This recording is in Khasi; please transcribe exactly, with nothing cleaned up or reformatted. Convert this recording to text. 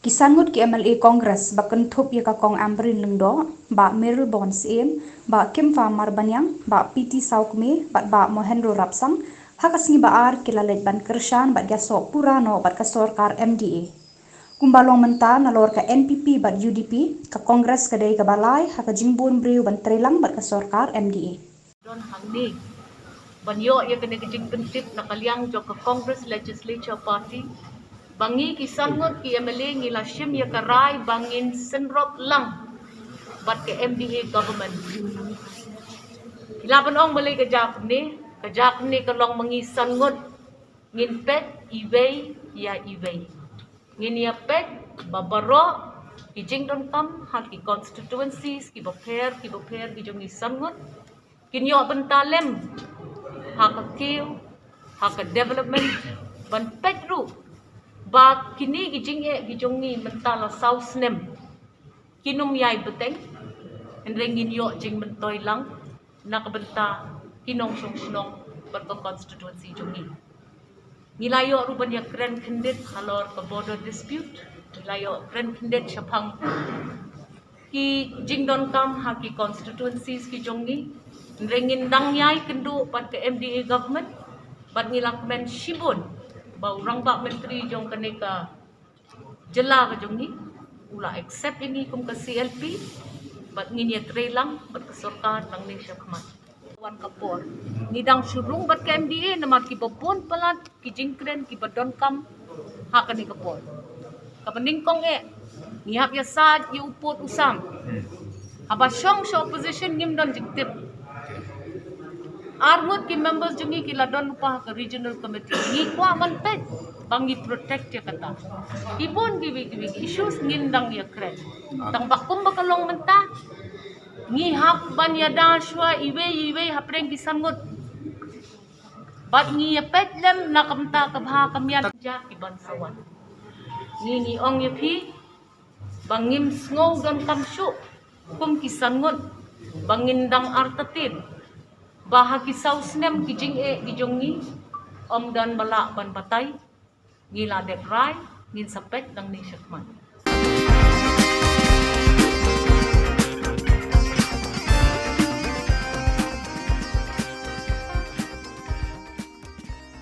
Ki san ngut ki M L A Congress ba kynthup ïa ka Kong Ampareen Lyngdoh, Bah Mayralborn Syiem, Bah Kymfarm Marbaniang, Bah P T Sawkmie bad Bah Mohendro Rapsang ha ka sngi ba ar ki la leit ban kyrshan bad ïasoh pura noh bad ka sorkar M D A. Kumba long mynta nalor ka N P P bad U D P, ka Congress ka dei kaba lai ha ka jingbun briew ban trei lang bad ka sorkar M D A. Don hangne ban ïoh ïa kane ka jingpyntip na ka liang jong ka Congress Legislature Party ba ngi ki san ngut ki M L A ngi la shim ïa ka rai ba ngin synrop lang bad ka M D A government. Ki la ban ong balei ka jaka ne, ka jaka ne ka long ma ngi san ngut ngin peit iwei ïa iwei. Ngin ïa peit ba baroh ki jingdonkam ha ki constituencies ki bapher ki bapher ki jong ngi san ngut kin ïoh bynta lem ha ka kiew, ha ka development, ban peit ruh ba kine ki jingeh ki jong ngi mynta la saw snem kin ym ïai bteng, hynrei ngin ïoh jingmyntoi lang na ka bynta ki nongshong shnong bad ka constituency jong ngi. Ngi la ïoh ruh ban ïa kren khyndiat halor ka border dispute, ngi la ïoh kren khyndiat shaphang ki jingdonkam ha ki constituencies ki jong ngi. Hynrei ngin dang ïai kynduh bad ka M D A government bad ngi la kmen shibun ba u rangbah myntri jong kane ka jylla ka jong ngi u la accept ïa ngi kum ka C L P bad ngin ïa trei lang bad ka sorkar nangne shakhmat. Wan ka por ngi dang shu rung bad ka M D A namar kiba bun palat ki jingkren kiba donkam ha kane ka por. Kaba nyngkong eh ngi hap ïa said ïa u pud u sam. Haba shong sha opposition ngim don jingtip. Ar ngut ki members jong ngi ki la don lypa ha ka regional committee. Ngi kwah ban peit ba ngi protect ïa kata. Ki bun kiwei kiwei ki issues ngin dang ïa kren. Tang ba kumba ka long mynta ngi hap ban ïada shuwa iwei iwei hapdeng ki san ngut. Bad ngi ïa peit lem na ka bynta ka bha ka miat ja ki ban sa wan. Ngi ngi ong ïa phi ba ngim sngew donkam shuh kum ki san ngut ba ngin dang artatien ba ha ki saw snem ki jingeh ki jong ngi ym don ba lah ban batai. Ngi la dep rai ngin sa peit nangne shakhmat.